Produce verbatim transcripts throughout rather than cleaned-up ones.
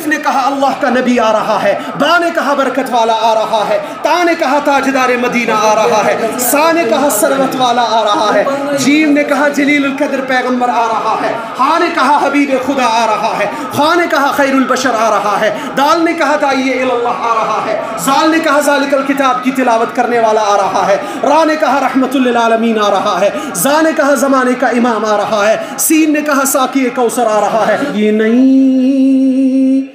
نے کہا اللہ کا نبی آ رہا ہے، با نے کہا برکت والا آ رہا ہے، تا نے کہا تاجدار مدینہ آ رہا ہے، سا نے کہا ثروت والا آ رہا ہے، جیم نے کہا جلیل القدر پیغمبر آ رہا ہے، ہا نے کہا حبیب خدا آ رہا ہے، خا نے کہا خیر البشر آ رہا ہے، دال نے کہا داعی الی اللہ آ رہا ہے، زال نے کہا ذالک الکتاب کی تلاوت کرنے والا آ رہا ہے، را نے کہا رحمت للعالمین آ رہا ہے، زا نے کہا زمانے کا امام آ رہا ہے، سین نے کہا ساقی کوثر آ رہا ہے۔ یہ نئی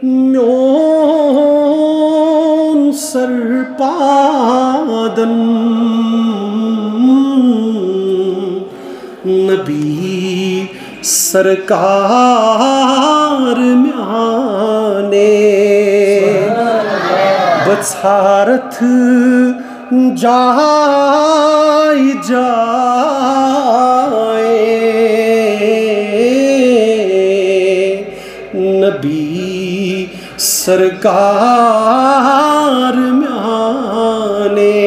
میون سرپادن نبی سرکار میانے بہ ژھارتھ جاے جاے نبی سرکار میانے۔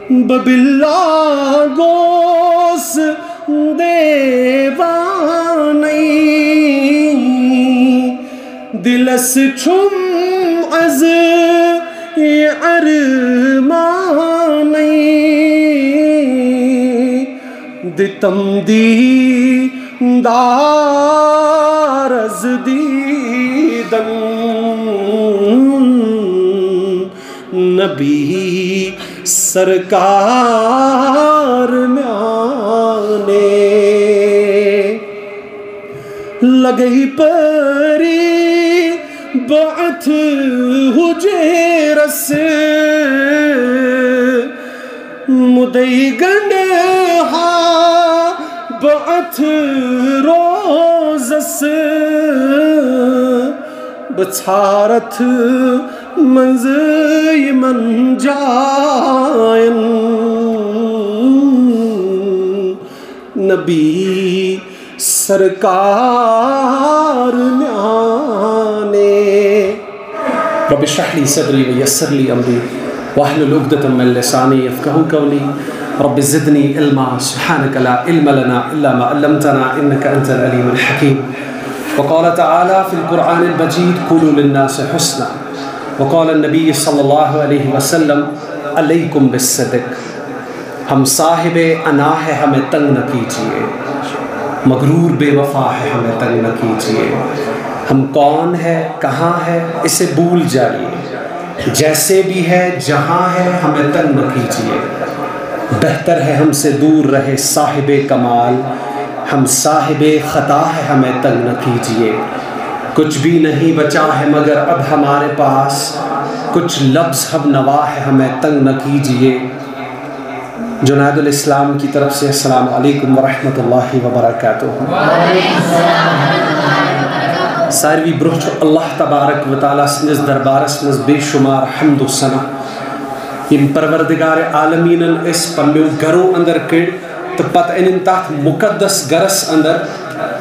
بہ باللہ گوس دیوانَے، دلس چھُم از یہ ارمانَے، دتم دیدار از دیدن نبی سرکار میانے۔ لگئی پری بعت حجیرس، مدئی گنڈ ہا بعت روزس، بہ ژھارتھ منز یمن جاین نبی سرکار میانے۔ رب اشرح لي صدري ويسر لي أمري واحلل عقدة من لساني يفقهوا قولي. رب زدني علما. سبحانك لا علم لنا إلا ما علمتنا إنك أنت العليم الحكيم. وقال تعالى في القرآن المجيد: قولوا للناس حسنا. وقال النبي صلى الله عليه وسلم: عليكم بالصدق. ہم صاحب انا ہے، ہمیں تنگ نہ کیجیے۔ مغرور بے وفا ہے، ہمیں تنگ نہ کیجیے۔ ہم کون ہے، کہاں ہے، اسے بھول جائیے۔ جیسے بھی ہے، جہاں ہے، ہمیں تنگ نہ کیجیے۔ بہتر ہے ہم سے دور رہے صاحب کمال، ہم صاحب خطا ہے، ہمیں تنگ نہ کیجیے۔ کچھ بھی نہیں بچا ہے مگر اب ہمارے پاس، کچھ لبز ہم نوا ہے، ہمیں تنگ نہ کیجیے۔ جنید الاسلام کی طرف سے السلام علیکم ورحمۃ اللہ وبرکاتہ۔ ساروی برونٛہہ چھُ اللہ تبارک و تعالیٰ سٕنٛدِس دربارس منٛز بے شمار حمد و ثنا، ییٚمۍ پروردگار عالمیٖنن أسۍ پننیو گرو اندر کٔڑۍ تہٕ پتہٕ أنِن تتھ مقدس گرس اندر،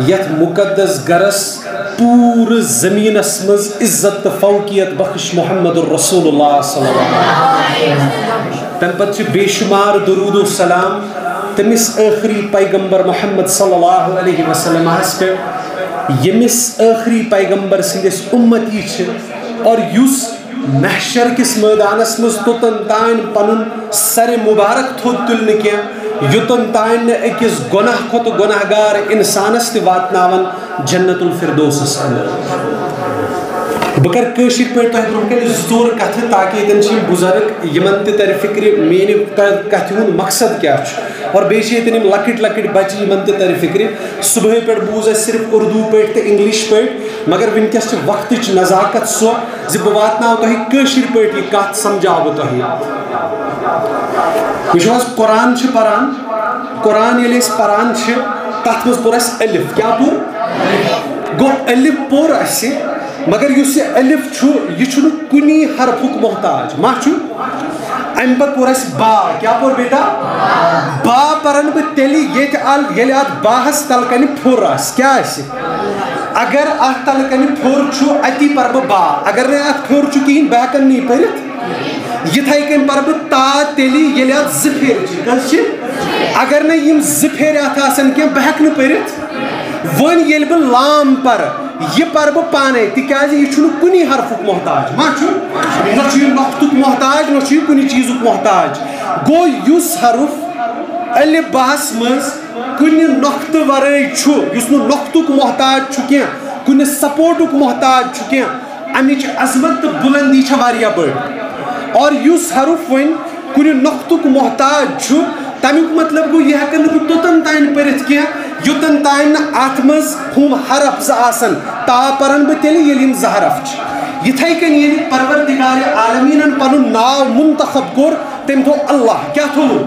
یتھ مقدس گرس پوٗرٕ زٔمیٖنَس منٛز عزت تہٕ فوقیت بخش محمد رسول اللہ صلی اللہ علیہ وسلم۔ تَمہِ پتہٕ چھِ بے شمار درود و سلام تٔمِس ٲخری پیغمبر محمد صلی اللہ علیہ وسلمَس پٮ۪ٹھ، ییٚمِس ٲخری پیغمبر سٕنٛدۍ أسۍ اُمتی چھِ، اور یُس محشر کِس مٲدانَس منٛز توٚتَن تام پَنُن سَرِ مُبارک تھوٚد تُلہِ نہٕ کینٛہہ، یوٚتَن تام نہٕ أکِس گۄناہ کھۄتہٕ گۄناہ گار اِنسانَس تہِ واتناوَن جنت الفردوسَس اندر۔ بہٕ کَرٕ کٲشِر پٲٹھۍ تۄہہِ برونٛہہ کَنہِ زٕ ژور کَتھٕ، تاکہِ ییٚتٮ۪ن چھِ یِم بُزرگ، یِمَن تہِ تَرِ فِکرِ میٛانہِ ک-، کَتھِ ہُنٛد مقصد کیٛاہ چھُ، اور بیٚیہِ چھِ ییٚتٮ۪ن یِم لۄکٕٹۍ لۄکٕٹۍ بَچہِ، یِمَن تہِ تَرِ فِکرِ۔ صُبحٲے پٮ۪ٹھ بوٗز اَسہِ صرف اُردو پٲٹھۍ تہٕ اِنٛگلِش پٲٹھۍ، مگر وٕنکیٚس چھِ وقتٕچ نزاکت سۄ زِ بہٕ واتناوٕ تۄہہِ کٲشِر پٲٹھۍ یہِ کَتھ، سَمجھاوٕ بہٕ تۄہہِ۔ وٕچھِو حظ، قرآن چھِ پَران، قرآن ییٚلہِ أسۍ پَران چھِ، تَتھ منٛز پوٚر اَسہِ الف۔ کیٛاہ پوٚر؟ گوٚو، الف پوٚر اَسہِ، مگر یُس یہِ الف چھُ، یہِ چھُنہٕ کُنی حرفُک محتاج۔ ما چھُ؟ اَمہِ پَتہٕ پوٚر اَسہِ با۔ کیٛاہ پوٚر بیٹا؟ با پَرَن بہٕ تیٚلہِ ییٚتہِ ال-، ییٚلہِ اَتھ باہَس تَلہٕ کَنہِ پھوٚر آسہِ۔ کیٛاہ آسہِ؟ اگر اَتھ تَلہٕ کَنہِ پھوٚر چھُ، اَتی پَرٕ بہٕ با۔ اگر نہٕ اَتھ پھوٚر چھُ کِہیٖنۍ، بہٕ ہٮ۪کَن نہٕ یہِ پٔرِتھ۔ یِتھَے کٔنۍ پَرٕ بہٕ تا تیٚلہِ، ییٚلہِ اَتھ زٕ پھیرِ چھِ۔ کٔژ چھِ؟ اگر نہٕ یِم زٕ پھیرِ اَتھ آسَن کینٛہہ، بہٕ ہٮ۪کہٕ نہٕ پٔرِتھ۔ وۄنۍ ییٚلہِ بہٕ لام پَرٕ، یہِ پرٕ بہٕ پانے، تِکیازِ یہِ چھُنہٕ کُنی حرفُک محتاج۔ ما چھُ؟ نہ چھُ یہِ نۄقطُک محتاج، نہ چھُ یہِ کُنہِ چیٖزُک محتاج۔ گوٚو، یُس حرف الف باہس منٛز کُنہِ نۄقطہٕ ورٲے چھُ، یُس نہٕ نۄقطُک محتاج چھُ کینٛہہ، کُنہِ سپورٹُک محتاج چھُ کینٛہہ، امِچ عظمت تہٕ بُلندی چھےٚ واریاہ بٔڑ۔ اور یُس حرف وۄنۍ کُنہِ نۄقطُک محتاج چھُ، تَمیُک مطلب گوٚو، یہِ ہٮ۪کہٕ نہٕ بہٕ توٚتَن تام پٔرِتھ کینٛہہ، یوٚتَن تام نہٕ اَتھ منٛز ہُم حرف زٕ آسَن۔ تا پَرَن بہٕ تیٚلہِ، ییٚلہِ یِم زٕ حرف چھِ۔ یِتھَے کٔنۍ ییٚلہِ پروردگار عالمیٖنَن پَنُن ناو منتخب کوٚر، تٔمۍ تھوٚو اللہ۔ کیٛاہ تھوٚوُن؟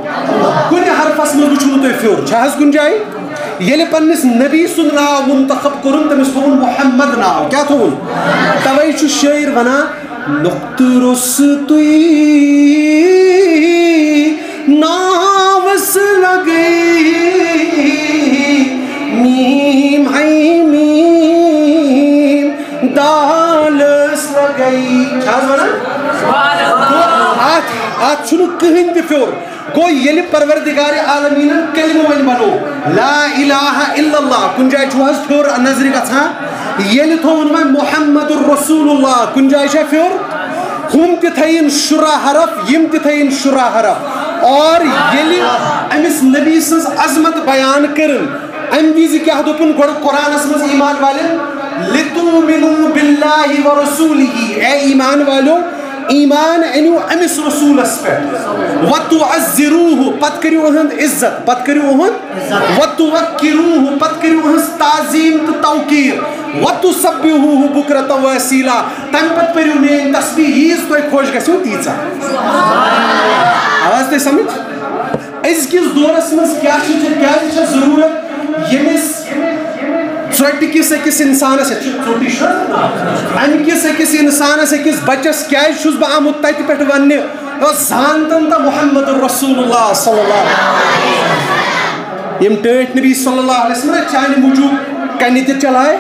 کُنہِ حرفَس منٛز وٕچھِو نہٕ تُہۍ پھیُر۔ چھا حظ کُنہِ جایہِ؟ ییٚلہِ پننِس نبی سُنٛد ناو منتخب کوٚرُن، تٔمِس تھوٚوُن محمد ناو۔ کیٛاہ تھوٚوُن؟ توے چھُ شٲعر ونان، "نۄقطہٕ روٚستُے ناوس لگے، میم ہے میم دالس لگے۔" چھا حظ ونان؟ اتھ، اتھ چھُنہٕ کٕہٕنۍ تہِ پھیُر۔ گوٚو، ییٚلہِ پروردگار عالمیٖنن کلمہٕ وۄنۍ بنوو، لا الہ الا اللہ، کُنہِ جایہِ چھُو حظ پھیُر نظرِ گژھان؟ ییٚلہِ تھوٚوُن وۄنۍ محمد رسول اللہ، کُنہِ جایہِ چھا پھیُر؟ ہُم تہِ تھٲیِن شُراہ حرف، یِم تہِ تھٲیِن شُراہ حرف۔ اور ییٚلہِ أمِس نبی سٕنٛز عظمت بیان کٔرٕن، امہِ وِزِ کیٛاہ دوٚپُن گۄڈٕ قرآنس منٛز ایمان والٮ۪ن؟ "لِتُؤْمِنُوا بِاللَّهِ وَرَسُولِهِ"، اے ایمان والیو، ایمان أنِو أمِس رسوٗلس پٮ۪ٹھ۔ "وَتُعَزِّرُوهُ"، پتہٕ کٔرِو أہنٛد عزت، پتہٕ کٔرِو أہنٛد، "وَتُوَقِّرُوهُ"، پتہٕ کٔرِو أہنٛز تعظیٖم تہٕ توقیٖر، "وَتُسَبِّحُوهُ بُکرَةً وَأَصِیلًا"، تَمہِ پتہٕ پٔرِو میٲنۍ تسبیح ییٖژ تۄہہِ خۄش گژھِو تیٖژاہ۔ آواز تۄہہِ سمجھ؟ أزکِس دورس منٛز کیٛاہ چھِ، کیٛازِ چھےٚ ضروٗرت ییٚمِس ژۄٹہِ کِس أکِس اِنسانس، یَتھ چھُ ژوٚٹٕے چھُ، اَمہِ کِس أکِس اِنسانس، أکِس بَچس کیٛازِ چھُس بہٕ آمُت تَتہِ پٮ۪ٹھ وَننہِ، زانتن تہٕ محمد رسول اللہ صلی اللہ علیہ وسلم۔ یِم ٹٲٹھۍ نبی صلی اللہ علیہ وسلم چانہِ موٗجوٗب کَنہِ تہِ چلایہِ،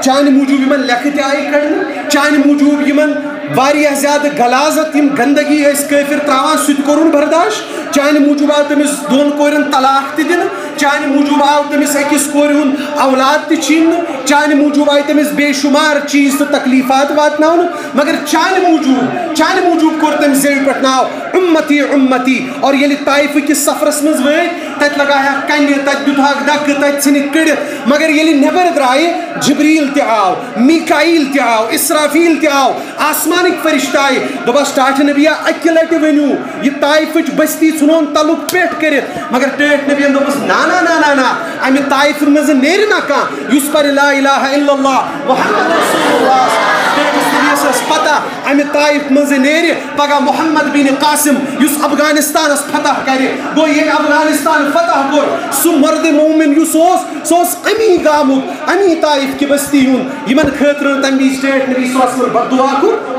چانہِ موٗجوٗب یِمن لیٚکھٕ تہِ آیہِ کڑنہٕ، چانہِ موٗجوٗب یِمن واریاہ زیادٕ غلاظت، یِم گندگی ٲسۍ کٲفِر تراوان، سُہ تہِ کوٚرُن برداشت۔ چانہِ موٗجوٗب آو تٔمِس دۄن کورٮ۪ن طلاق تہِ دِنہٕ، چانہِ موٗجوٗب آو تٔمِس أکِس کورِ ہُنٛد اولاد تہِ چھیننہٕ، چانہِ موٗجوٗب آیہِ تٔمِس بے شُمار چیٖز تہٕ تکلیٖفات واتناونہٕ، مگر چانہِ موٗجوٗب، چانہِ موٗجوٗب کوٚر تٔمۍ زیوِ پٮ۪ٹھ ناو، "اُمتی، اُمتی"۔ اور ییٚلہِ طائفہٕ کِس سفرس منٛز وٲتۍ، تتہِ لگایہکھ کنہِ، تتہِ دیُتہکھ دکہٕ، تتہِ ژھٕنِکھ کٔڑِتھ۔ مگر ییٚلہِ نٮ۪بر درٛایہِ، جبریل تہِ آو، میکائیل تہِ آو، اسرافیل تہِ آو، آسمانٕکۍ فرشتہٕ آیہِ۔ دوٚپہس، "ٹاٹھہِ نبیا، اکہِ لٹہِ ؤنِو، یہِ طائفٕچ بستی ژھٕنون تلُک پٮ۪ٹھ کٔرِتھ۔" مگر ٹٲٹھۍ نبین دوٚپُس، "نہ، نہ، نہ، نہ، نہ، امہِ طائفہٕ منٛز نیرِ نہ کانٛہہ یُس پرِ لا الہ الا اللہ محمد رسول اللہ۔" ٹٲٹھِس نبیس ٲس پتہ، امہِ طائف منٛز نیرِ پگاہ محمد بن قاسم، یُس افغانستانس فتح کرِ۔ گوٚو، ییٚلہِ افغانستان فتح کوٚر، سُہ مرد مومن یُس اوس، سُہ اوس امی گامُک، امی طائف کہِ بستی ہُنٛد، یِمن خٲطرٕ نہٕ تمہِ وِزِ ٹٲٹھۍ نبی صلی اللہ علیہ وسلم بد دعا کوٚر۔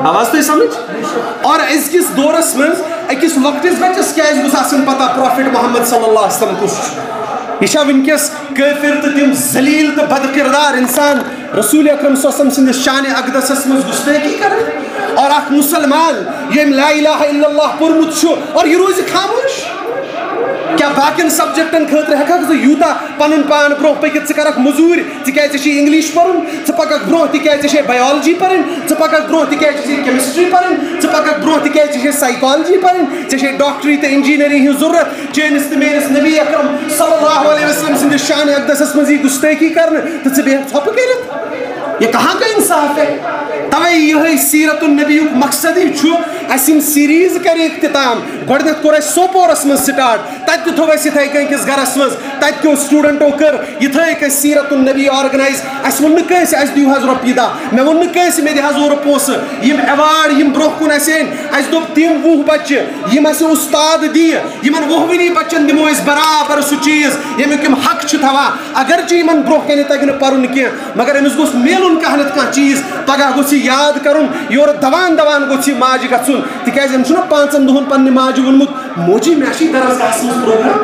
آواز تۄہہِ سمجھ؟ اور أزکِس دورس منٛز أکِس لۄکٹِس بچس کیازِ گوٚژھ آسُن پتہ پرافٹ محمد صلی اللہ علیہ وسلم کُس چھُ؟ یہِ چھا وٕنکیٚس کٲفر تہٕ تِم ذلیل تہٕ بد کردار انسان رسول اکرم صلی اللہ علیہ وسلم سٕنٛدِس شان اقدسس منٛز گستٲخی کران؟ اور اکھ مسلمان ییٚمۍ لا الہ الا اللہ پوٚرمُت چھُ اور یہِ روزِ خاموش؟ کیٛاہ باقین سبجیکٹن خٲطرٕ ہٮ۪ککھ ژٕ یوٗتاہ پنُن پان برونٛہہ پٔکِتھ؟ ژٕ کرکھ مٔزوٗرۍ تِکیٛازِ ژےٚ چھے انگلش پرُن، ژٕ پککھ برونٛہہ تِکیٛازِ ژےٚ چھے بایولجی پرٕنۍ، ژٕ پککھ برونٛہہ تِکیٛازِ ژےٚ چھے کیمسٹری پرٕنۍ، ژٕ پککھ برونٛہہ تِکیٛازِ ژےٚ چھے سائیکالجی پرٕنۍ، ژےٚ چھے ڈاکٹری تہٕ انجینئرنگ ہٕنٛز ضروٗرت۔ چٲنِس تہٕ میٲنِس نبی اکرم صلی اللہ علیہ وسلم سٕنٛدِس شان اقدسس منٛز یی گستٲخی کرنہٕ تہٕ ژٕ بیٚہکھ ژھۄپہٕ کٔرِتھ؟ یہ کہاں کا انصاف ہے؟ توے یہے سیرت النبی یُک مقصدٕے چھُ، اسہِ یِم سیریز کرِ اختتام۔ گۄڈٕنیتھ کوٚر اسہِ سوپورس منٛز سٹارٹ، تتہِ تہِ تھوٚو اسہِ یِتھے کٔنۍ أکِس گرس منٛز، تتہِ کیو سٹوڈنٹو کٔر یِتھے کٔنۍ سیرت النبی آرگنائز۔ اسہِ ووٚن نہٕ کٲنٛسہِ اسہِ دِیِو حظ رۄپیہِ دہ، مےٚ ووٚن نہٕ کٲنٛسہِ مےٚ دِ حظ اورٕ پونٛسہٕ۔ یِم ایوارڈ یِم برونٛہہ کُن اسہِ أنۍ، اسہِ دوٚپ تِم وُہ بچہِ یِم اسہِ استاد دِیہِ، یِمن وُہوٕنی بچن دِمو أسۍ برابر سُہ چیٖز ییٚمیُک یِم حق چھِ تھاوان۔ اگرچہِ یِمن برونٛہہ کنہِ تگہِ نہٕ پرُن کینٛہہ، مگر أمِس گوٚژھ میلُن کانٛہہ نتہٕ کانٛہہ چیٖز۔ پگاہ گوٚژھ یہِ یاد کرُن، یورٕ دوان دوان گوٚژھ یہِ ماجہِ گژھُن، تِکیازِ أمِس چھُنہ پانٛژن دۄہن پننہِ ماجہِ ووٚنمُت، "موجی، مےٚ چھُے درسگاہس منٛز پروگرام۔"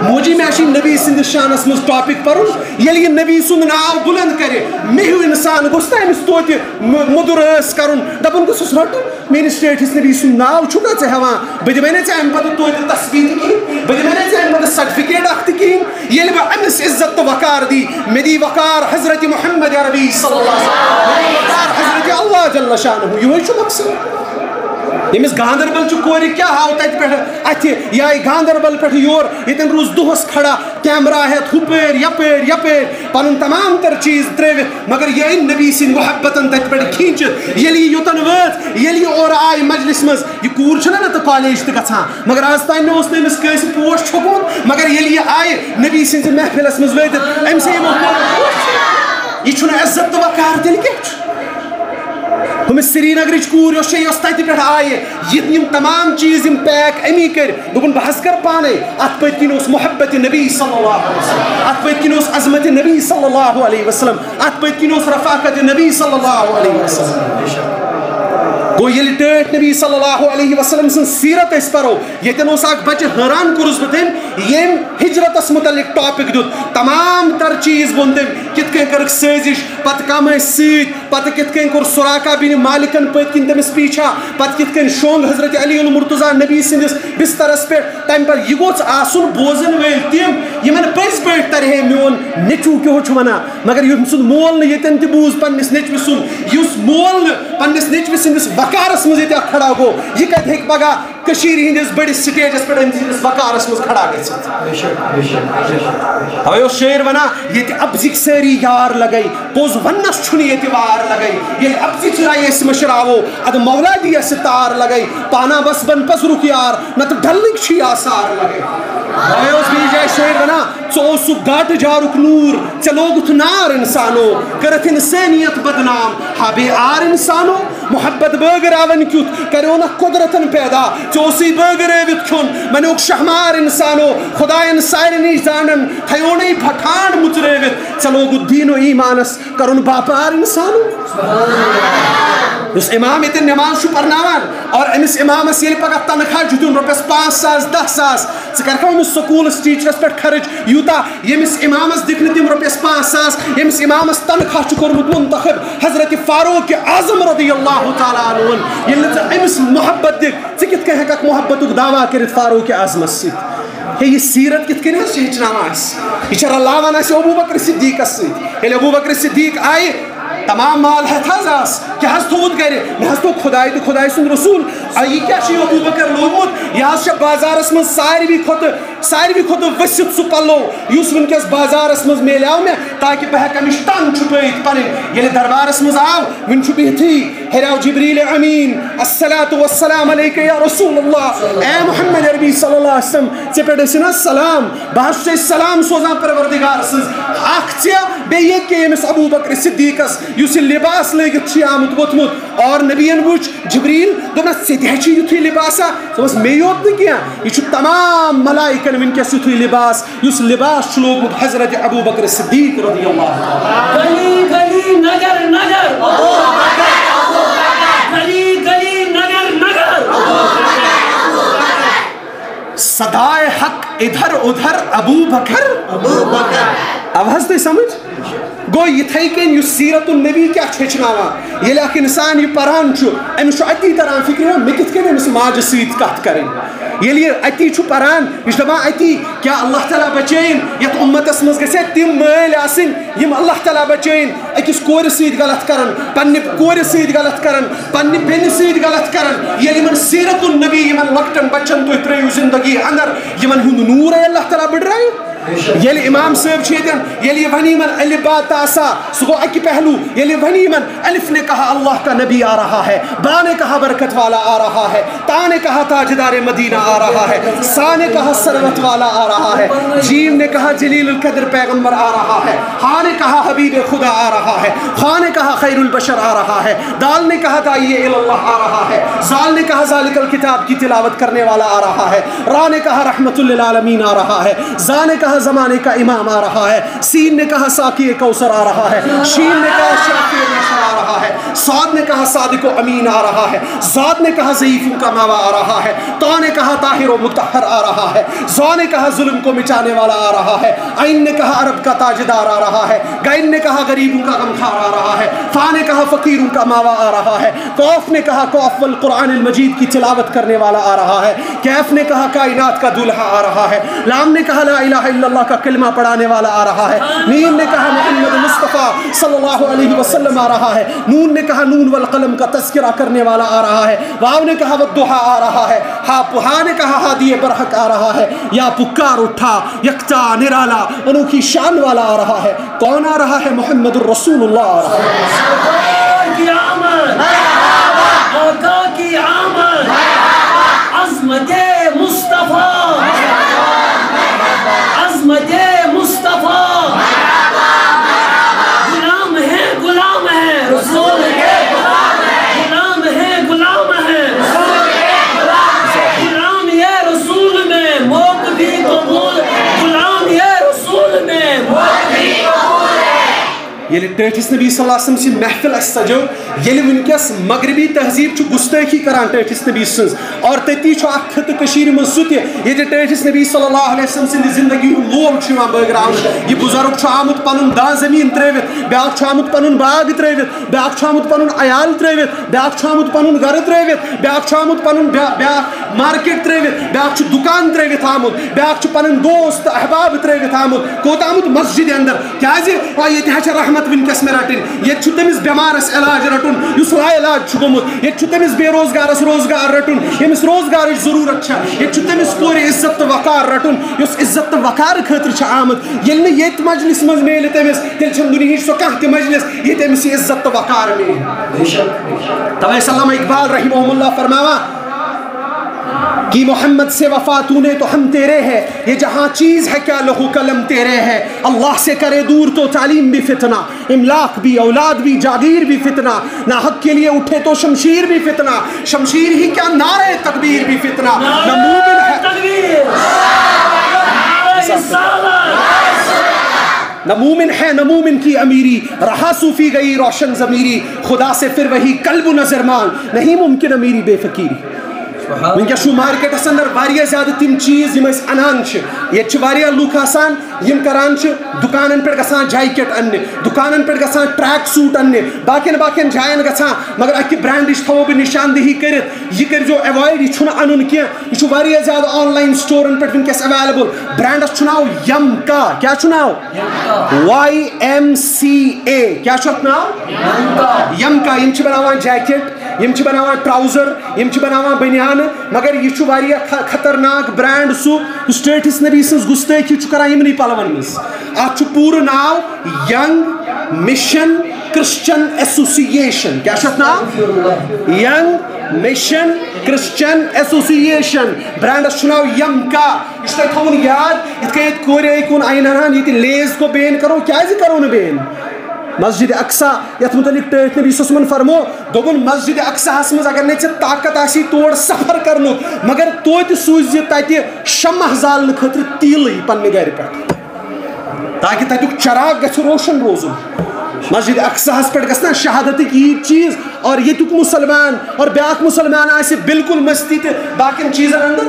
موجی، مےٚ چھِ نبی سٕنٛدِس شانس منٛز ٹاپک پرُن۔ ییٚلہِ یہِ نبی سُنٛد ناو بُلند کرِ، مےٚ ہیوٗ انسان گوٚژھ تہٕ أمِس توتہِ م-، مُدُر ٲس کرُن، دپُن گوٚژھُس، رٹہٕ میٲنِس ٹٲٹھِس نبی سُنٛد ناو چھُکھا ژٕ ہٮ۪وان؟ بہٕ دِمے نہ ژےٚ امہِ پتہٕ توتہِ تسبیح تہِ کِہیٖنۍ، بہٕ دِمے نہ ژےٚ امہِ پتہٕ سرٹیفکیٹ اکھ تہِ کِہیٖنۍ۔ ییٚلہِ بہٕ أمِس عزت تہٕ وقار دی، مےٚ دی وقار حضرت محمد عربی صلی اللہ علیہ وسلم، مےٚ دی وقار حضرت اللہ جل شانہ۔ یِہوٚے چھُ مقصد۔ ییٚمِس گاندربل چہِ کورِ کیٛاہ ہاو تتہِ پٮ۪ٹھٕ اتھِ، یہِ آیہِ گاندربل پٮ۪ٹھٕ یور، ییٚتٮ۪ن روٗز دۄہس کھڑا، کیمرہ ہٮ۪تھ ہُپٲرۍ یپٲرۍ یپٲرۍ، پنُن تمام تر چیٖز ترٲوِتھ، مگر یہِ أنۍ نبی سٕنٛدۍ محبتن تتہِ پٮ۪ٹھ کھینچِتھ۔ ییٚلہِ یہِ یوٚتن وٲژ، ییٚلہِ یہِ اورٕ آیہِ مجلس منٛز، یہِ کوٗر چھنہ نتہٕ کالیج تہِ گژھان، مگر آز تام نہٕ اوس نہٕ أمِس کٲنٛسہِ پوش چھوٚکمُت، مگر ییٚلہِ یہِ آیہِ نبی سٕنٛزِ محفلس منٛز وٲتِتھ، أمۍ سٕے یِمو کوٚر پوش۔ یہِ چھُنہٕ عزت تہٕ وقار تیٚلہِ کیٛاہ چھُ؟ ہُمِس سرینگرٕچ کوٗر یۄس چھےٚ، یۄس تتہِ پٮ۪ٹھ آیہِ، یِم، یِم تمام چیٖز یِم پیک أمی کٔرۍ، دوٚپُن، بہٕ حظ کَرٕ پانے۔ اَتھ پٔتۍ کِنۍ اوس محبت نبی صلی اللہ علیہ وسلم، اَتھ پٔتۍ کِنۍ اوس عظمت نبی صلی اللہ علیہ وسلم، اَتھ پٔتۍ کِنۍ اوس رفاقت نبی صلی اللہ علیہ وسلم۔ گوٚو، ییٚلہِ ٹٲٹھۍ نبی صلی اللہ علیہ وسلم سٕنٛز سیرت أسۍ پَرو، ییٚتٮ۪ن اوس اکھ بچہِ، حٲران کوٚرُس بہٕ تٔمۍ، ییٚمۍ ہجرتس متعلق ٹاپک دیُت۔ تمام تر چیٖز ووٚن تٔمۍ، کِتھ کٔنۍ کٔرٕکھ سٲزِش، پتہٕ کم ٲسۍ سۭتۍ، پتہٕ کِتھ کٔنۍ کوٚر سراقہ بن مالکن پٔتۍ کِنۍ تٔمِس پیچھا، پتہٕ کِتھ کٔنۍ شۄنٛگ حضرت علی المرتضیٰ نبی سٕنٛدِس بسترس پٮ۪ٹھ۔ تمہِ پتہٕ یہِ گوٚژھ آسُن بوزن وٲلۍ تِم، یِمن پٔزۍ پٲٹھۍ ترِ ہے میون نیٚچوٗ کیٛاہ چھُ ونان۔ مگر ییٚمۍ سُنٛد مول نہٕ ییٚتٮ۪ن تہِ بوٗز پننِس نیٚچوِ سُنٛد، یُس مول نہٕ پننِس نیٚچوِ سٕنٛدِس وقارس منٛز ییٚتہِ اکھ کھڑا گوٚو، یہِ کتہِ ہیٚکہِ پگاہ کٔشیٖرِ ہٕنٛدِس بٔڑِس سٹیجس پٮ۪ٹھ أمۍ سٕنٛدِس وقارس منٛز کھڑا گٔژھِتھ؟ بے شک، بے شک، بے شک۔ توے اوس شٲعر ونان، ییٚتہِ اپزِکۍ سٲری یار لگے، پوٚز وننس چھُنہٕ ییٚتہِ وار لگے۔ ییٚلہِ اپزِکۍ لایہِ أسۍ مٔشراوو، ادٕ مولا دی اسہِ تار لگے۔ پانا بس بن پزرُک یار، نتہٕ ڈلٕکۍ چھِ آثار لگے۔ توے اوس بیٚیہِ جایہِ شٲعر ونان، ژٕ اوسُکھ گاٹہٕ جارُک نوٗر، ژےٚ لوگُتھ نار انسانو، کٔرٕتھ انسٲنیت بدنام۔ ہا بے آر انسانو، محبت بٲگراون کیُتھ کریونکھ قدرتن پیدا۔ ژےٚ اوسُے بٲگرٲوِتھ کھیوٚن، بنیوکھ شہمار انسانو۔ خداین سارنٕے زانن تھیونٕے پھٹھان مُژرٲوِتھ۔ ژےٚ لوگُتھ دیٖن و ایٖمانس کرُن باپار انسانو۔ یُس امام ییٚتٮ۪ن نماز چھُ پرناوان اور أمِس امامس ییٚلہِ پگاہ تنخواہ چھُ دیُن رۄپیس پانٛژھ ساس، دہ ساس، ژٕ کرکھا أمِس سکوٗلس ٹیٖچرس پٮ۪ٹھ خرٕچ یوٗتاہ ییٚمِس امامس دِکھ نہٕ تِم رۄپیس پانٛژھ ساس، ییٚمِس امامس تنخواہ چھُ کوٚرمُت منتخب حضرت فاروق اعظم رضی اللہ تعالیٰ عنہُن۔ ییٚلہِ نہٕ ژٕ أمِس محبت دِکھ، ژٕ کِتھ کٔنۍ ہٮ۪ککھ محبتُک دعویٰ کٔرِتھ فاروق اعظمس سۭتۍ؟ ہے، یہِ سیٖرت کِتھ کٔنۍ حظ چھِ ہیٚچھناوان اَسہِ؟ یہِ چھےٚ رلاوان اَسہِ ابوٗ بکر صدیٖقس سۭتۍ۔ ییٚلہِ ابوٗ بکر صدیٖق آیہِ، تمام مال ہٮ۪تھ حظ آس، کیٛاہ حظ تھوٚوُتھ گرِ؟ مےٚ حظ تھوٚو خۄداے تہٕ خۄداے سُنٛد رسوٗل۔ آ، یہِ کیٛاہ چھُ یہِ ابوٗ بکر لوگمُت؟ یہِ حظ چھےٚ بازارس منٛز ساروی کھۄتہٕ ساروی کھۄتہٕ ؤسِتھ سُہ پلو، یُس وٕنکیٚس بازارس منٛز میلیو مےٚ، تاکہِ بہٕ ہٮ۪کہٕ اَمِچ ٹنگ چھُپٲیِتھ پنٕنۍ۔ ییٚلہِ دربارس منٛز آو، وٕنہِ چھُ بِہتھٕے، ہیٚریو جبریل امین، الصلاۃ والسلام علیک یا رسول اللہ، اے محمد عربی صلی اللہ علیہ وسلم، ژےٚ پٮ۪ٹھ ٲسِن حظ سلام، بہٕ حظ چھُسے سلام سوزان پروردگار سٕنٛز۔ اکھ ژےٚ، بیٚیہِ یہِ کہِ ییٚمِس ابوٗ بکر صدیٖقس یُس یہِ لباس لٲگِتھ چھُ آمُت ووٚتھمُت، اور نبیَن وٕچھ، جبریل دوٚپنَس، "ژےٚ تہِ ہا چھُے یُتھُے لباسا؟" دوٚپمَس، "مے یوت نہٕ کینٛہہ، یہِ چھُ تمام ملائکن وٕنکیٚس یُتھُے لباس، یُس لباس چھُ لوگمُت حضرت ابو بکر صدیق رضی اللہ عنہ۔" گلی گلی نگر نگر، گلی گلی نگر نگر۔ صدائے حق ادھر ادھر ابو بکر۔ ابو بکر۔ اب حظ تُہۍ سمجھ؟ گوٚو یِتھَے کٔنۍ یُس سیٖرت النبی کیٛاہ چھُ ہیٚچھناوان، ییٚلہِ اَکھ اِنسان یہِ پَران چھُ، أمِس چھُ اَتی تَران فِکرِ، مےٚ کِتھ کٔنۍ أمِس ماجہِ سۭتۍ کَتھ کَرٕنۍ۔ ییٚلہِ یہِ اَتی چھُ پَران، یہِ چھُ دَپان اَتی، کیٛاہ اللہ تعالیٰ بَچٲیِن یَتھ اُمَتَس منٛز گژھِ تِم مٲلۍ آسٕنۍ، یِم اللہ تعالیٰ بَچٲیِن أکِس کورِ سۭتۍ غلط کَرَن، پنٛنہِ کورِ سۭتۍ غلط کَرَن، پنٛنہِ بیٚنہِ سۭتۍ غلط کَرَن۔ ییٚلہِ یِمَن سیٖرت النبی، یِمَن لۄکٹٮ۪ن بَچَن تُہۍ ترٛٲیِو زِندگی اَندَر، یِمَن ہُنٛد نوٗرَے اللہ تعالیٰ بٔڈرایہِ۔ ییٚلہِ امام صٲب چھُ ییٚتٮ۪ن، ییٚلہِ یہِ وَنہِ یِمَن الف با تا سا، سُہ گوٚو اَکہِ پہلو، ییٚلہِ یہِ وَنہِ یِمَن، الف نے کہا اللہ کا نبی آ رہا ہے، با نے کہا برکت والا آ رہا ہے، تا نے کہا تاجدار مدینہ آ رہا ہے، سا نے کہا ثروت والا آ رہا ہے، جیم نے کہا جلیل القدر پیغمبر آ رہا ہے، ہا نے کہا حبیب خدا آ رہا ہے، خا نے کہا خیر البشر آ رہا ہے، دال نے کہا داعی الی اللہ آ رہا ہے، زال نے کہا ذالک الکتاب کی تلاوت کرنے والا آ رہا ہے، را نے کہا رحمت للعالمین آ رہا ہے، زا نے کہا زمانے کا امام آ رہا ہے، سین نے کہا ساقی کوثر آ رہا ہے، شین نے کہا شافی نشر آ رہا ہے، صاد نے کہا صادق و امین آ رہا ہے، زاد نے کہا ضعیفوں کا ماوا آ رہا ہے، طا نے کہا طاہر و مطہر آ رہا ہے، ظا نے کہا ظلم کو مٹانے والا آ رہا ہے، عین نے کہا عرب کا تاجدار آ رہا ہے، غین نے کہا غریبوں کا غمخوار آ رہا ہے، فا نے کہا فقیروں کا ماوا آ رہا ہے، قاف نے کہا قاف والقرآن المجید کی تلاوت کرنے والا آ رہا ہے، کیف نے کہا کائنات کا دولہا آ رہا ہے، لام نے کہا لا الہ الا اللہ کا کلمہ پڑھانے والا آ رہا ہے، میم نے کہا محمد مصطفیٰ صلی اللہ علیہ وسلم آ رہا ہے، نون نے کہا نون والقلم کا تذکرہ کرنے والا آ رہا ہے، واو نے کہا والضحیٰ آ رہا ہے، ہا پہا نے کہا ہادی برحق آ رہا ہے، یا پکار اٹھا یکتا نرالا انوکھی شان والا آ رہا ہے۔ کون آ رہا ہے؟ محمد الرسول اللہ آ رہا ہے۔ سرکار کی آمد، آقا کی آمد، عظمت مصطفیٰ، عظمت مصطفیٰ، غلام ہے، غلام ہے، رسول کے غلام ہے، غلام ہے، غلام یہ رسول میں موت بھی قبول، غلام یہ رسول میں موت بھی قبول ہے۔ ییٚلہِ ٹٲٹھِس نبی صلی اللہ علیہ وسلم سٕنٛز محفل اَسہِ سجٲو، ییٚلہِ وٕنکیٚس مغربی تہذیٖب چھُ گُستٲخی کران ٹٲٹھِس نبی سٕنٛز، اور تٔتی چھُ اکھ خطہٕ کٔشیٖرِ منٛز سُہ تہِ، ییٚتہِ ٹٲٹھِس نبی صلی اللہ علیہ وسلم سٕنٛدِ زندگی ہُنٛد مول چھُ یِوان بٲگراونہٕ۔ یہِ بُزرگ چھُ آمُت پنُن داں زٔمیٖن ترٲوِتھ، بیٛاکھ چھُ آمُت پنُن باغ ترٲوِتھ، بیٛاکھ چھُ آمُت پنُن عیال ترٲوِتھ، بیٛاکھ چھُ آمُت پنُن گرٕ ترٲوِتھ، بیٛاکھ چھُ آمُت پنُن بیا-، بیٛاکھ مارکیٹ ترٲوِتھ، بیٛاکھ چھُ دُکان ترٲوِتھ آمُت، بیٛاکھ چھُ پنٕنۍ دوست احباب ترٲوِتھ آمُت۔ کوٚت آمُت؟ مسجدِ اندر۔ کیازِ؟ آ، ییٚتہِ حظ چھےٚ رحمت وٕنکیٚس مےٚ رٹٕنۍ۔ ییٚتہِ چھُ تٔمِس بٮ۪مارس علاج رٹُن یُس لا علاج چھُ گوٚمُت۔ ییٚتہِ چھُ تٔمِس بے روزگارس روزگار رٹُن ییٚمِس روزگارٕچ ضروٗرت چھےٚ۔ ییٚتہِ چھُ تٔمِس کورِ عزت تہٕ وقار رٹُن یۄس عزت تہٕ وقار خٲطرٕ چھِ آمٕژ۔ ییٚلہِ نہٕ ییٚتہِ مجلس منٛز میلہِ تٔمِس، تیٚلہِ چھَنہٕ دُنیہٕچ سۄ کانٛہہ تہِ مجلس ییٚتہِ أمِس یہِ عزت تہٕ وقار میلہِ۔ توے علامہ اقبال رحمہ اللہ فرماوان کہ محمد سے وفا تو نے تو ہم تیرے ہے، یہ جہاں چیز ہے کیا لوح و قلم تیرے ہے، اللہ سے کرے دور تو تعلیم بھی فتنہ، املاک بھی، اولاد بھی، جاگیر بھی فتنہ، نہ حق کے لیے اٹھے تو شمشیر بھی فتنہ، شمشیر ہی کیا نعرہ تکبیر بھی فتنہ، نہ مومن ہے، تکبیر، نعرہ رسالت۔ نہ مومن ہے نہ مومن کی امیری، رہا صوفی گئی روشن ضمیری، خدا سے پھر وہی قلب و نظر مانگ، نہیں ممکن امیری بے فقیری۔ وٕنکیٚس چھُ مارکیٹس اندر واریاہ زیادٕ تِم چیٖز یِم أسۍ اَنان چھِ۔ ییٚتہِ چھِ واریاہ لُکھ آسان یِم کران چھِ دُکانن پٮ۪ٹھ گژھان جیکٹ اَننہِ، دُکانن پٮ۪ٹھ گژھان ٹریک سوٗٹ اَننہِ، باقین باقین جاین گژھان، مگر اَکہِ برانڈٕچ تھاوو بہٕ نِشاندہی کٔرِتھ، یہِ کٔرۍزیو ایوایڈ، یہِ چھُنہٕ اَنُن کینٛہہ۔ یہِ چھُ واریاہ زیادٕ آن لاین سٹورن پٮ۪ٹھ وٕنکیٚس اویلیبل۔ برانڈس چھُ ناو یمکا۔ کیٛاہ چھُ ناو؟ واے ایم سی اے۔ کیٛاہ چھُ اَتھ ناو؟ یمکا۔ یِم چھِ بناوان جیکٹ، یِم چھِ بناوان ٹراوزر، یِم چھِ بناوان بنیانہٕ، مگر یہِ چھُ واریاہ خ-، خطرناک برانڈ سُہ یُس ٹٲٹھِس نبی سٕنٛز گُستٲخی چھُ کران یِمنٕے پلون منٛز۔ اَتھ چھُ پوٗرٕ ناو ینگ مشن کرسچن ایسوسیشن۔ کیٛاہ چھُ اَتھ ناو؟ Young mission Christian association. Brands چھُ ناو یمکا۔ یہِ چھُ تۄہہِ تھاوُن یاد، یِتھ کٔنۍ ییٚتہِ کورِ آیہِ کُن آینہٕ ہن، ییٚتہِ لیز گوٚو بین کرو، کیٛازِ کرو نہٕ بین؟ مسجد اقصا، یتھ متعلق ٹٲٹھۍ نبی صلی اللہ علیہ وسلمن فرمو، دوٚپُن، مسجد اقصاہس منٛز اگر نہٕ ژےٚ طاقت آسی تور سفر کرنُک، مگر توتہِ سوٗزِ تتہِ شمع زالنہٕ خٲطرٕ تیٖلٕے پننہِ گرِ پٮ۪ٹھ، تاکہِ تتیُک چراغ گژھِ روشن روزُن۔ مسجد اقصاہس پٮ۪ٹھ گژھِ نا شہادتٕکۍ ییٖتۍ چیٖز، اور ییٚتیُک مسلمان اور بیٛاکھ مسلمان آسہِ بالکل مستی تہٕ باقین چیٖزن اندر،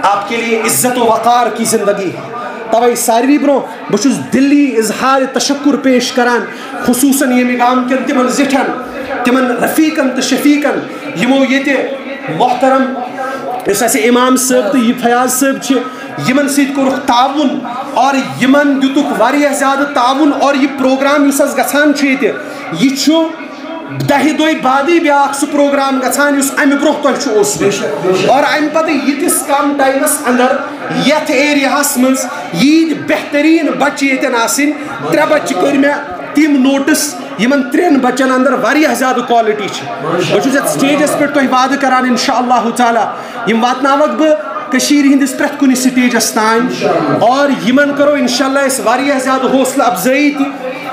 آپ کے لیے عزت و وقار کی زندگی ہے۔ توے ساروی برونٛہہ بہٕ چھُس دِلی اظہار تشکر پیش کران، خصوصاً ییٚمہِ گامہٕ کٮ۪ن تِمن زِٹھٮ۪ن، تِمن رفیقن تہٕ شفیقن، یِمو ییٚتہِ محترم یُس اَسہِ امام صٲب تہٕ یہِ فیاض صٲب چھِ، یِمن سۭتۍ کوٚرُکھ تعاوُن اور یِمن دیُتُکھ واریاہ زیادٕ تعاوُن۔ اور یہِ پروگرام یُس اَسہِ گژھان چھُ ییٚتہِ، یہِ چھُ دَہہِ دۄہہِ بعدٕے بیٛاکھ سُہ پروگرام گژھان یُس اَمہِ برونٛہہ تۄہہِ چھُ اوسمُت۔ اور اَمہِ پتہٕ ییٖتِس کم ٹایمس اندر یتھ ایریاہس منٛز ییٖتۍ بہتریٖن بچہِ ییٚتٮ۪ن آسٕنۍ، ترٛےٚ بچہِ کٔرۍ مےٚ تِم نوٹس، یِمن ترٛٮ۪ن بچن اندر واریاہ زیادٕ کوالٹی چھِ۔ بہٕ چھُس یتھ سٹیجس پٮ۪ٹھ تۄہہِ وعدٕ کران، انشاء اللہ تعالیٰ یِم واتناوکھ بہٕ کٔشیٖرِ ہٕنٛدِس پرٛٮ۪تھ کُنہِ سٹیجس تام، اور یِمن کرو انشاء اللہ أسۍ واریاہ زیادٕ حوصلہٕ افزٲیی تہِ۔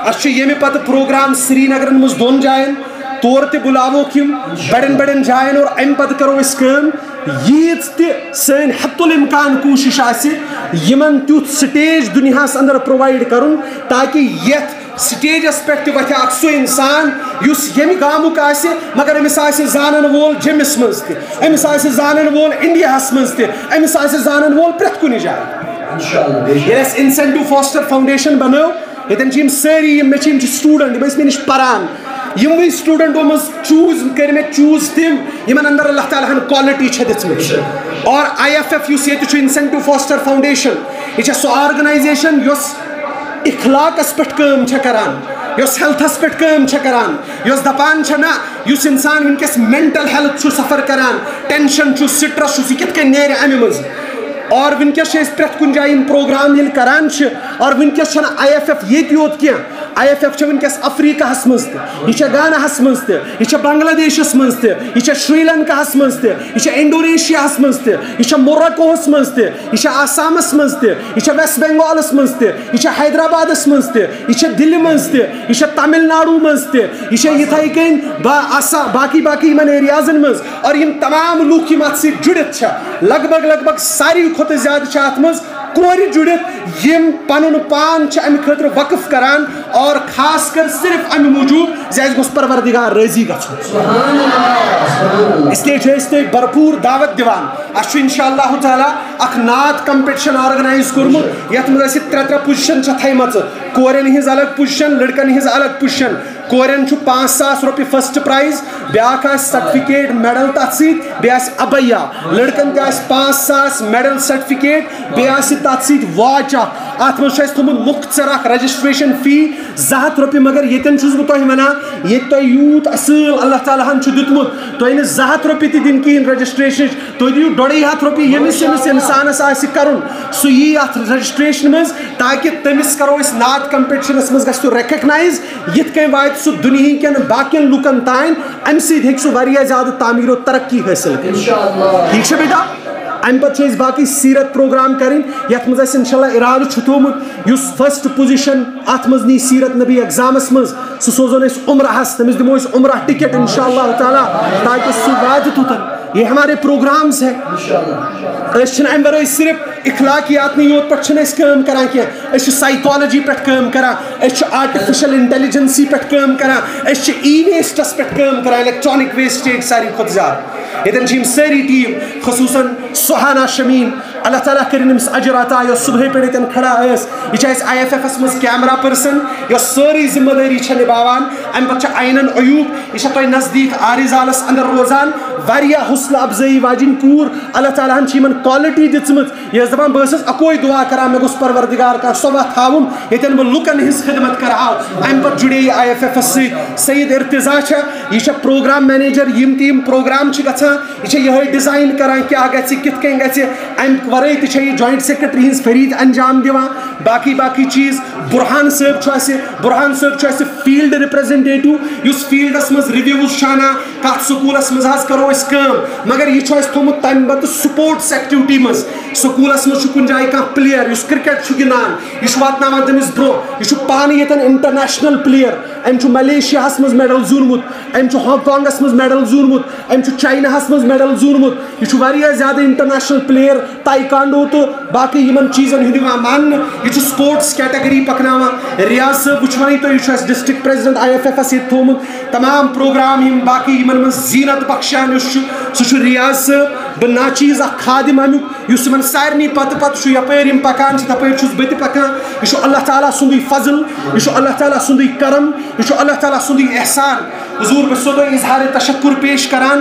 اَسہِ چھُ ییٚمہِ پتہٕ پروگرام سرینگرن منٛز دۄن جاین، تور تہِ بُلاووکھ یِم بڑٮ۪ن بڑٮ۪ن جاین، اور امہِ پتہٕ کرو أسۍ کٲم، ییٖژ تہِ سٲنۍ حتی الامکان کوٗشش آسہِ یِمن تیُتھ سٹیج دُنیاہس اندر پرووایڈ کرُن، تاکہِ یتھ سٹیجس پٮ۪ٹھ تہِ وۄتھِ اکھ سُہ انسان یُس ییٚمہِ گامُک آسہِ، مگر أمِس آسہِ زانن وول جیٚمِس منٛز تہِ، أمِس آسہِ زانن وول انڈیاہس منٛز تہِ، أمِس آسہِ زانن وول پرٛٮ۪تھ کُنہِ جایہِ۔ ییٚلہِ اَسہِ انسینٹو فاسٹر فاؤنڈیشن بنٲو، ییٚتٮ۪ن چھِ یِم سٲری، یِم مےٚ چھِ، یِم چھِ سٹوڈنٹ، یِم ٲسۍ مےٚ نِش پران، یِموٕے سٹوڈنٹو منٛز چوٗز کٔرۍ مےٚ چوٗز تِم، یِمن اندر اللہ تعالیٰ ہن کوالٹی چھےٚ دِژمٕژ۔ اور آئی ایف ایف یُس ییٚتہِ چھُ، انسینٹو فاسٹر فاؤنڈیشن، یہِ چھےٚ سۄ آرگنایزیشن یۄس اخلاقس پٮ۪ٹھ کٲم چھےٚ کران، یۄس ہیلتھس پٮ۪ٹھ کٲم چھےٚ کران، یۄس دپان چھےٚ نہ، یُس انسان وٕنکیٚس مینٹل ہیلتھ چھُ سفر کران، ٹینشن چھُ، سٹرس چھُ، سُہ کِتھ کٔنۍ نیرِ امہِ منٛز۔ اور وٕنکیٚس چھِ أسۍ پرٛٮ۪تھ کُنہِ جایہِ یِم پروگرام ییٚلہِ کران چھِ، اور وٕنکیٚس چھَنہٕ آئی ایف ایف ییٚتہِ یوت کینٛہہ، آئی ایف ایف چھےٚ وٕنکیٚس افریقہس منٛز تہِ، یہِ چھےٚ گاناہس منٛز تہِ، یہِ چھےٚ بنگلہ دیشس منٛز تہِ، یہِ چھےٚ شری لنکاہس منٛز تہِ، یہِ چھےٚ انڈونیشیاہس منٛز تہِ، یہِ چھےٚ موراکوہس منٛز تہِ، یہِ چھےٚ آسامس منٛز تہِ، یہِ چھےٚ ویسٹ بنگالس منٛز تہِ، یہِ چھےٚ حیدرآبادس منٛز تہِ، یہِ چھےٚ دِلہِ منٛز تہِ، یہِ چھےٚ تامل ناڈو منٛز تہِ، یہِ چھےٚ یِتھَے کٔنۍ با-، آسا-، باقٕے باقٕے یِمن ایریازن منٛز۔ اور یِم تمام لُکھ یِم اتھ سۭتۍ جُڑِتھ چھِ، لگ بگ لگ بگ ساروی کھۄتہٕ زیادٕ چھِ اتھ منٛز کورِ جُڑِتھ، یِم پنُن پان چھِ امہِ خٲطرٕ وقف کران، اور خاص کر صرف امہِ موٗجوٗب زِ اسہِ گوٚژھ پروردگار رٲضی گژھُن۔ اس لیے چھِ أسۍ تۄہہِ بھرپوٗر دعوت دِوان۔ اسہِ چھُ انشاء اللہ تعالیٰ اکھ نعت کمپٹیشن آرگنائز کوٚرمُت، یتھ منٛز اسہِ ترٛےٚ ترٛےٚ پوزیشن چھےٚ تھایمژٕ، کورٮ۪ن ہٕنٛز الگ پوزیشن، لڑکن ہٕنٛز الگ پوزیشن۔ کورٮ۪ن چھُ پانٛژھ ساس رۄپیہِ فرسٹ پرائز، بیٛاکھ آسہِ سرٹیفکیٹ میڈل تتھ سۭتۍ، بیٚیہِ آسہِ ابیا۔ لڑکن تہِ آسہِ پانٛژھ ساس میڈل سرٹیفکیٹ، بیٚیہِ آسہِ تتھ سۭتۍ واچ اکھ۔ اتھ منٛز چھُ اسہِ تھوٚمُت مختصر اکھ رجسٹریشن فی، زٕ ہتھ رۄپیہِ۔ مگر ییٚتٮ۪ن چھُس بہٕ تۄہہِ ونان، ییٚتہِ تۄہہِ یوٗت اصٕل اللہ تعالیٰ ہن چھُ دیُتمُت، تۄہہِ نہٕ زٕ ہتھ رۄپیہِ تہِ دِنۍ کِہیٖنۍ رجسٹریشنٕچ، تُہۍ دِیِو ڈۄڈٕے ہتھ رۄپیہِ، ییٚمِس ییٚمِس انسانس آسہِ کرُن، سُہ یی اتھ رجسٹریشن منٛز، تاکہِ تٔمِس کرو أسۍ نعت کمپٹیشنس منٛز گژھِ سُہ ریکگنائز، یِتھ کٔنۍ واتہِ سُہ دُنیہٕکٮ۪ن باقین لُکن تام، امہِ سۭتۍ ہیٚکہِ سُہ واریاہ زیادٕ تعمیٖر و ترقی حٲصِل کٔرِتھ۔ ٹھیٖک چھا بیٹا؟ امہِ پتہٕ چھِ أسۍ باقٕے سیرت پروگرام کرٕنۍ، یتھ منٛز اسہِ انشاءاللہ ارادٕ چھُ تھوٚومُت، یُس فرسٹ پوزیشن اتھ منٛز نی سیرت نبی ایگزامس منٛز، سُہ سوزون أسۍ عمرہس، تٔمِس دِمو أسۍ عمرہ ٹکٹ انشاءاللہ تعالیٰ، تاکہِ سُہ واتہِ توٚتن۔ یہ ہمارے پروگرامز ہے۔ أسۍ چھِنہٕ امہِ ورٲے صرف اخلاقیاتنٕے یوت پٮ۪ٹھ چھِنہٕ أسۍ کٲم کران کینٛہہ، أسۍ چھِ سائیکالوجی پٮ۪ٹھ کٲم کران، أسۍ چھِ آرٹیفیشل انٹیلیجنسی پٮ۪ٹھ کٲم کران، أسۍ چھِ ای ویسٹس پٮ۪ٹھ کٲم کران، الیکٹرانک ویسٹیج ساروی کھۄتہٕ زیادٕ۔ ییٚتٮ۪ن چھِ یِم سٲری ٹیٖم، خصوٗصاً سہانا شمیٖن، اللہ تعالیٰ کٔرِن أمِس اجر عطا، یۄس صبحٲے پٮ۪ٹھ ییٚتٮ۪ن کھڑا ٲس۔ یہِ چھِ اَسہِ آئی ایف ایفس منٛز کیمرہ پٔرسن، یۄس سٲرٕے ذمہٕ دٲری چھےٚ نِباوان۔ اَمہِ پتہٕ چھِ عینن ایوب، یہِ چھےٚ تۄہہِ نزدیٖک آریزالس اندر روزان، واریاہ حوصلہٕ افزٲیی واجیٚنۍ کوٗر۔ اللہ تعالیٰ ہن چھِ یِمن کوالٹی دِژمٕژ۔ یہِ ٲس دپان، بہٕ ٲسٕس اکوے دعا کران، مےٚ گوٚژھ پروردگار کانٛہہ سۄ وتھ ہاوُن، ییٚتٮ۪ن بہٕ لُکن ہٕنٛز خدمت کرٕ ہاو۔ امہِ پتہٕ جُڑے یہِ آئی ایف ایفس سۭتۍ۔ سید ارتضا چھےٚ، یہِ چھےٚ پروگرام مینیجر، یِم تہِ یِم پروگرام چھِ گژھان، یہِ چھےٚ یِہوٚے ڈیزائن کران، کیٛاہ گژھِ، کِتھ کٔنۍ گژھِ۔ امہِ ورٲے تہِ چھےٚ یہِ جوائنٹ سیکرٹری ہٕنٛز فرید انجام دِوان۔ باقٕے باقٕے چیٖز، برہان صٲب چھُ اَسہِ، برہان صٲب چھُ اَسہِ فیلڈ ریپریزنٹیٹو، یُس فیلڈس منٛز ریویوز چھُ انان، کتھ سکوٗلس منٛز حظ کرو أسۍ کٲم۔ مگر یہِ چھُ اَسہِ تھوٚومُت تمہِ پتہٕ سپورٹس ایکٹیوٹی منٛز۔ سکوٗلس منٛز چھُ کُنہِ جایہِ کانٛہہ پلیئر یُس کرکٹ چھُ گِنٛدان، یہِ چھُ واتناوان تٔمِس برونٛہہ۔ یہِ چھُ پانہٕ ییٚتٮ۪ن انٹرنیشنل پلیئر، أمۍ چھُ ملیشیاہس منٛز میڈل زیوٗنمُت، أمۍ چھُ ہانگ کانگس منٛز میڈل زیوٗنمُت، أمۍ چھُ چایناہس منٛز میڈل زیوٗنمُت۔ یہِ چھُ واریاہ زیادٕ انٹرنیشنل پلیئر، تائیکانڈو تہٕ باقٕے یِمن چیٖزن ہُنٛد یِوان ماننہٕ۔ یہِ چھُ سپورٹس کیٹگری پکناوان۔ ریاض صٲب وٕچھوٕنۍ تُہۍ، یہِ چھُ اَسہِ ڈسٹرکٹ پریزیڈنٹ آئی ایف ایفس ییٚتہِ تھوٚومُت۔ تمام پروگرام یِم باقٕے یِمن منٛز زیٖنت بخشان یُس چھُ، سُہ چھُ ریاض صٲب۔ بہٕ ناچیٖز اکھ خادم امیُک، یُس یِمن سارنٕے پتہٕ پتہٕ چھُ، یپٲرۍ یِم پکان چھِ، تپٲرۍ چھُس بہٕ تہِ پکان۔ یہِ چھُ اللہ تعالیٰ سُنٛدُے فضل، یہِ چھُ اللہ تعالیٰ سُنٛدُے کرم، یہِ چھُ اللہ تعالیٰ سُنٛدُے احسان۔ حضور، بہٕ چھُسو تۄہہِ اظہار تشکر پیش کران،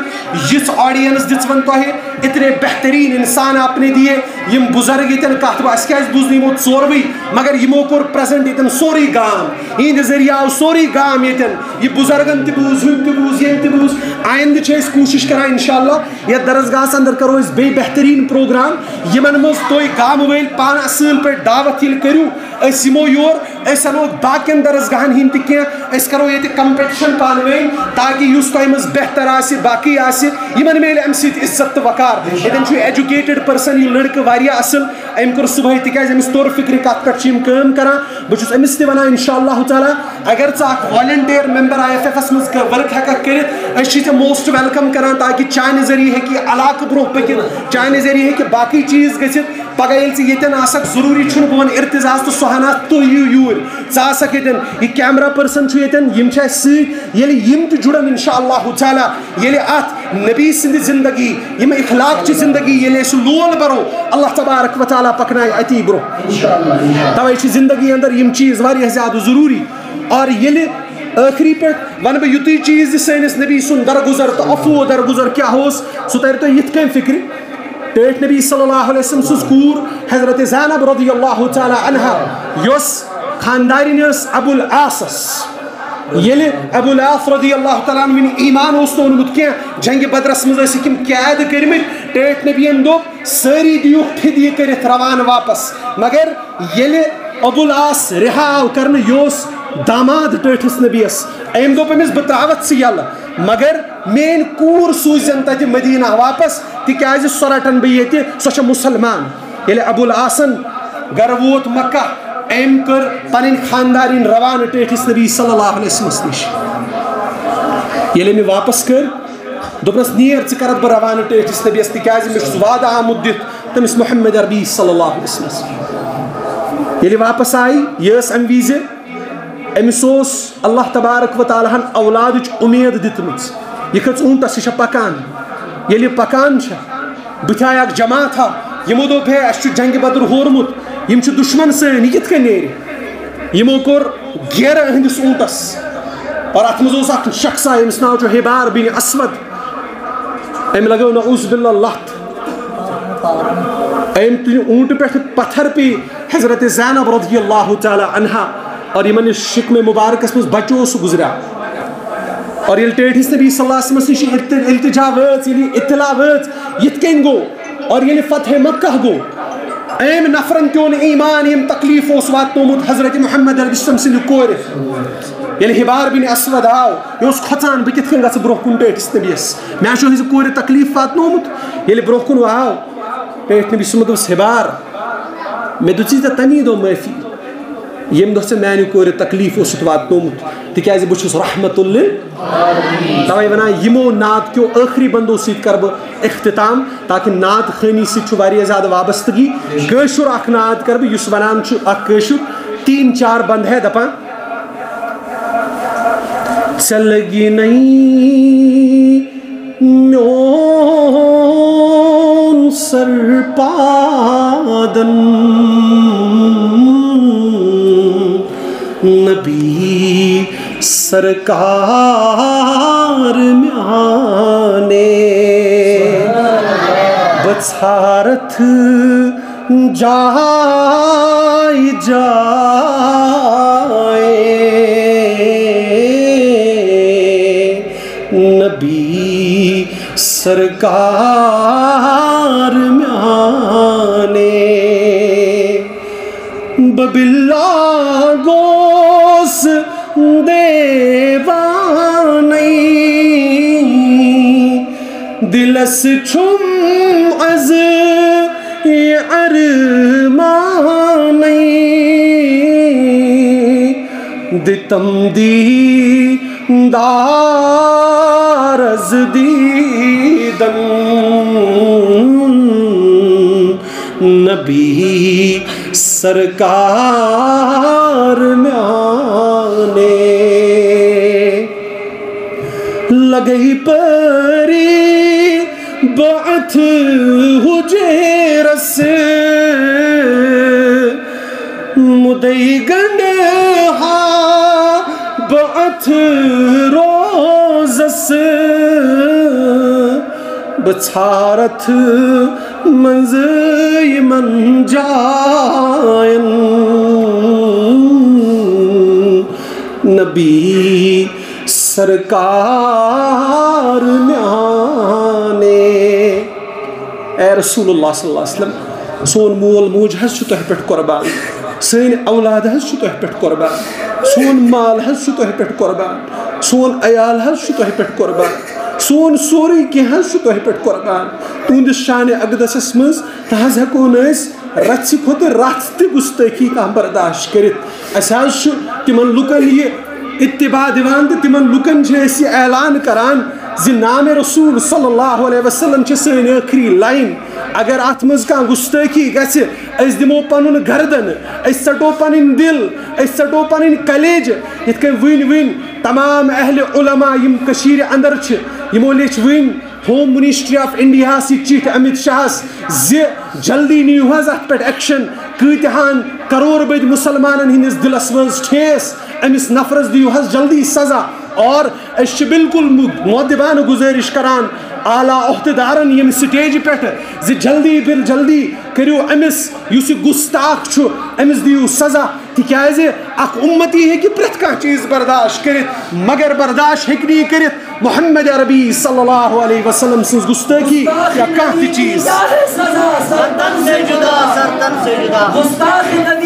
یِژھ آڈینس دِژوَن تۄہہِ، اتنے بہترین انسان آپ نے دیے۔ یِم بُزرگ ییٚتٮ۪ن کتھ بہٕ، اَسہِ کیٛازِ بوٗز نہٕ یِمو ژورؤے، مگر یِمو کوٚر پریزنٹ ییٚتٮ۪ن سورُے گام، یِہنٛدِ ذٔریعہٕ آو سورُے گام ییٚتٮ۪ن۔ یہِ بُزرگن تہِ بوٗز، ہُمۍ تہِ بوٗز، ییٚمۍ تہِ بوٗز۔ آیندٕ چھِ أسۍ کوٗشش کران انشاءاللہ یتھ درسگاہس اندر کرو أسۍ بیٚیہِ بہتریٖن پروگرام، یِمن منٛز تُہۍ گامہٕ وٲلۍ پانہٕ اصٕل پٲٹھۍ دعوت ییٚلہِ کٔرِو، أسۍ یِمو یور، أسۍ انو باقین درسگاہن ہٕنٛدۍ تہِ کینٛہہ، أسۍ کرو ییٚتہِ کمپٹیشن پانہٕ ؤنۍ، تاکہِ یُس تۄہہِ منٛز بہتر آسہِ، باقٕے آسہِ، یِمن میلہِ امہِ سۭتۍ عزت تہٕ وقار۔ ییٚتٮ۪ن چھُ ایجوکیٹڈ پرسن، یہِ لڑکہٕ واریاہ اصل، أمۍ کوٚر صبحٲے، تِکیازِ أمِس توٚر فکرِ کتھ پٮ۪ٹھ چھِ یِم کٲم کران۔ بہٕ چھُس أمِس تہِ ونان انشاءاللہ تعالیٰ، اگر ژٕ اکھ والنٹیئر ممبر آئی ایف ایفس منٛز ورک ہیٚککھ کٔرِتھ، أسۍ چھِ ژےٚ موسٹ ویلکم کران، تاکہِ چانہِ ذٔریعہٕ ہیٚکہِ یہِ علاقہٕ برونٛہہ پٔکِتھ، چانہِ ذٔریعہٕ ہیٚکہِ باقٕے چیٖز گٔژھِتھ۔ پگاہ ییٚلہِ ژٕ ییٚتٮ۪ن آسکھ، ضروٗری چھُنہٕ بہٕ وَنہٕ ارتضاہس تہٕ سہاناہس تُہۍ یِیِو یوٗرۍ۔ ژٕ آسکھ ییٚتٮ۪ن، یہِ کیمرہ پٔرسن چھُ ییٚتٮ۪ن، یِم چھِ اَسہِ سۭتۍ۔ ییٚلہِ یِم تہِ جُڑن، انشاء اللہ تعالیٰ، ییٚلہِ اَتھ نبی سٕنٛدِ زندگی، ییٚمہِ اخلاق چہِ زندگی، ییٚلہِ أسۍ لول بَرو، اللہ تبارک و تعالیٰ پَکنایہِ اَتی برٛونٛہہ۔ تَوَے چھِ زندگی اندر یِم چیٖز واریاہ زیادٕ ضروٗری۔ اور ییٚلہِ ٲخری پٮ۪ٹھ وَنہٕ بہٕ یُتُے چیٖز زِ سٲنِس نبی سُنٛد درگُزر تہٕ عفو و درگُزر کیٛاہ اوس، سُہ تَرِ تۄہہِ یِتھ کٔنۍ فِکرِ۔ ٹٲٹھۍ نبی صلی اللہ علیہ وسلم سٕنٛز کوٗر حضرت زینب رضی اللہ تعالیٰ عنہا، یۄس خاندارِنۍ ٲس ابو العاصس۔ ییٚلہِ ابو العاص رضی اللہ تعالیٰ عنہ وٕنہِ ایمان اوس نہٕ اوٚنمُت کینٛہہ، جنگِ بدرس منٛز ٲسِکھ یِم قید کٔرمٕتۍ، ٹٲٹھۍ نبیَن دوٚپ، سٲری دِیِو فدیہِ کٔرِتھ روانہٕ واپس۔ مگر ییٚلہِ ابو العاص رِہا آو کرنہٕ، یہِ اوس داماد ٹٲٹھِس نبیَس، أمۍ دوٚپ أمِس، بہٕ ترٛاوَتھ ژٕ یَلہٕ، مگر میٲنۍ کوٗر سوٗززٮ۪ن تتہِ مدینہ واپس، تِکیازِ سۄ رٹن بہٕ ییٚتہِ، سۄ چھےٚ مسلمان۔ ییٚلہِ ابو العاصن گرٕ ووت مکہ، أمۍ کٔر پنٕنۍ خاندارِنۍ روانہٕ ٹٲٹھِس نبی صلی اللہ علیہ وسلمس نِش۔ ییٚلہِ أمۍ واپس کٔر، دوٚپنس، نیر، ژٕ کرتھ بہٕ روانہٕ ٹٲٹھِس نبیس، تِکیازِ مےٚ چھُس وعدٕ آمُت دِتھ تٔمِس محمد عربی صلی اللہ علیہ وسلمس۔ ییٚلہِ واپس آیہِ، یہِ ٲس امہِ وِزِ، أمِس اوس اللہ تبارک و تعالیٰ ہن اولادٕچ اُمید دِژمٕژ۔ یہِ کھٔژ اوٗنٹس، یہِ چھےٚ پکان۔ ییٚلہِ یہِ پکان چھےٚ، بٕتھِ آیہِ اکھ جماعتھا، یِمو دوٚپ، ہے، اَسہِ چھُ جنگہِ بدر ہورمُت، یِم چھِ دُشمن سٲنۍ، یہِ کِتھ کٔنۍ نیرِ؟ یِمو کوٚر گیرٕ أہنٛدِس اوٗنٹس، اور اتھ منٛز اوس اکھ شخصا، ییٚمِس ناو چھُ حبار بن اسود۔ أمۍ لگٲو نعوذ باللہ لتھ۔ أمۍ تُلہِ اوٗنٹہٕ پٮ۪ٹھٕ پتھر پیٚیہِ حضرت زینب رضی اللہ تعالیٰ عنہا، اور یِمن یُس شکمِ مبارکس منٛز بچہٕ اوس، سُہ گُزریو۔ اور ییٚلہِ ٹٲٹھِس نبی صلی اللہ علیہ وسلمس نِش الت-، التجا وٲژ، ییٚلہِ اطلاع وٲژ، یِتھ کٔنۍ گوٚو، اور ییٚلہِ فتح مکہ گوٚو، أمۍ نفرن تہِ اوٚن ایمان، ییٚمۍ تکلیف اوس واتنومُت حضرت محمد علیہ السلام سٕنٛدِ کورِ۔ ییٚلہِ حبار بن اسود آو، یہِ اوس کھۄژان، بہٕ کِتھ کٔنۍ گژھٕ برونٛہہ کُن ٹٲٹھِس نبیَس؟ مےٚ ہا چھُ یِہنٛزِ کورِ تکلیف واتنومُت۔ ییٚلہِ برونٛہہ کُن آو، ٹٲٹھۍ نبی صٲبن دوٚپُس، حبار، مےٚ دِژٕے ژےٚ تَمی دۄہ معٲفی، ییٚمہِ دۄہ ژےٚ میانہِ کورِ تکلیف اوسُتھ واتنومُت، تِکیازِ بہٕ چھُس رحمت لِل۔ توے ونان، یِمو نعت کیو ٲخری بندو سۭتۍ کرٕ بہٕ اختتام، تاکہ نعت خوٲنی سۭتۍ چھُ واریاہ زیادٕ وابستگی۔ کٲشُر اکھ نعت کرٕ بہٕ، یُس ونان چھُ اکھ کٲشُر، تین چار بند ہے، دپان، ژےٚ لگی نئی میون سر پادن، نبی سرکار میانے، بہٕ ژھارتھ جاے جاے، نبی سرکار میانے۔ بہٕ بِلا گوس دیوانَے، دِلَس چھُم از یہِ ارمانَے، دِتم دیدار از دیدن، نبی سرکار میانے۔ لگئی پری بہٕ اتھ حُجرس، مُدے گنڈٕ ہا بہٕ اتھ روزس، بہٕ ژھارتھ منٛزٕ یِمن جاین، نبی سرکار میانے۔ اے رسول اللہ صلی اللہ علیہ وسلم، سون مول موج حظ چھُ تۄہہِ پٮ۪ٹھ قربان، سٲنۍ اولاد حظ چھُ تۄہہِ پٮ۪ٹھ قربان، سون مال حظ چھُ تۄہہِ پٮ۪ٹھ قربان، سون عیال حظ چھُ تۄہہِ پٮ۪ٹھ قربان، سون سورُے کینٛہہ حظ چھُ تۄہہِ پٮ۪ٹھ قربان۔ تُہنٛدِس شانِ اقدسس منٛز تہ حظ ہٮ۪کو نہٕ أسۍ رژھِ کھۄتہٕ رژھ تہِ گُستٲخی کانٛہہ برداشت کٔرِتھ۔ اسہِ حظ چھُ تِمن لُکن یہِ اتباع دِوان تہٕ تِمن لُکن چھِ أسۍ یہِ اعلان کران زِ نام رسول صلی اللہ علیہ وسلم چھِ سٲنۍ ٲخری line۔ اگر اتھ منٛز کانٛہہ گستٲخی گژھِ، أسۍ دِمو پنُن گردن، أسۍ ژٹو پنٕنۍ دِل، أسۍ ژٹو پنٕنۍ کلیجہِ۔ یِتھ کٔنۍ وٕنۍ وٕنۍ تمام اہل علماء یِم کٔشیٖرِ اندر چھِ، یِمو لیٚچھ وٕنۍ ہوم منسٹری آف انڈیاہس سۭتۍ چِٹھۍ امت شاہس زِ جلدی نِیِو حظ اتھ پٮ۪ٹھ ایکشن۔ کۭتِہن کرور بٔدۍ مسلمانن ہٕنٛدِس دِلس منٛز ٹھیس، أمِس نفرس دِیِو حظ جلدی سزا۔ اور أسۍ چھِ بالکل مُ-، مؤدبانہٕ گُزٲرِش کران اعلیٰ عہدٕ دارن ییٚمہِ سٹیجہِ پٮ۪ٹھ زِ جلدی بِل جلدی کٔرِو أمِس، یُس یہِ گُستاخ چھُ، أمِس دِیِو سزا، تِکیازِ اکھ اُمتی ہیٚکہِ پرٛٮ۪تھ کانٛہہ چیٖز برداشت کٔرِتھ، مگر برداشت ہیٚکہِ نہٕ یہِ کٔرِتھ محمد عربی صلی اللہ علیہ وسلم سٕنٛز گُستٲخی یا کانٛہہ تہِ چیٖز۔ وطن سے جدا، سرتن سے جدا۔